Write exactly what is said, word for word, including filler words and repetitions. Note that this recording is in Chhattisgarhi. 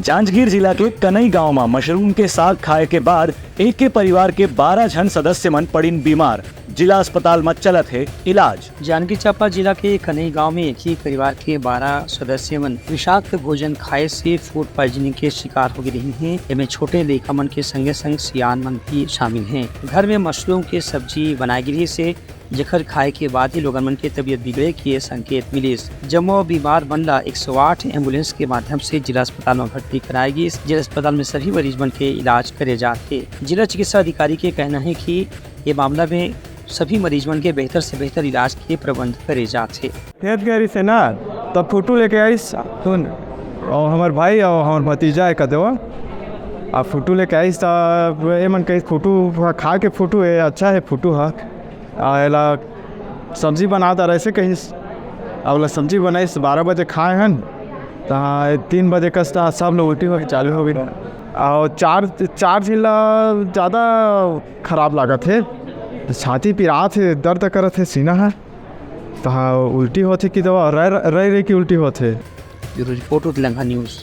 जांजगीर जिला के कनई गांव म मशरूम के साग खाए के बाद एक के परिवार के बारह झन सदस्य मन पड़िन बीमार। जिला अस्पताल म चलत हे इलाज। जांजगीर चांपा जिला के कनई गांव में एक ही परिवार के बारह सदस्य मन विषाक्त भोजन खाए से फूड पॉइजनिंग के शिकार हो गे रही हैं। एमे छोटे लइका मन के संगे संग सियान मन भी शामिल हैं। घर में मशरूम के सब्जी बनाए गे रहिस हे, जेकर खाए के बाद ही लोगन मन के तबीयत बिगड़े के संकेत मिलिस। जम्मो बीमार मन ला एक सौ आठ एम्बुलेंस के माध्यम से जिला अस्पताल में भर्ती कराए गिस। जिला अस्पताल में सभी मरीज मन के इलाज करे जात हे। जिला चिकित्सा अधिकारी के कहना हे कि ये मामला में सभी मरीज मन के बेहतर से बेहतर इलाज के प्रबंध करे जात हे। खेत गए रहिस हे ना, तब फोटो लेके आइस। सुन, और हमर भाई और हमर भतीजा हे कदेवा, अब फोटो लेके आइस, तब ये मन कहिस फोटो खा के फोटो हे, अच्छा हे फोटो ह, आ एला सब्जी बना दे रहिस हे कहिस। अब ओला सब्जी बनाइस, बारह बजे खाए हन, त तीन बजे कस त सब लोग उल्टी होके चालू हो गई। और चार चार झिन ला ज़्यादा खराब लागत हे, छाती पिरात हे, दर्द करत हे सीना ह, त उल्टी होथे कि दवा रह रह रह के उल्टी होथे। ब्यूरो रिपोर्ट, उतलंघा न्यूज़।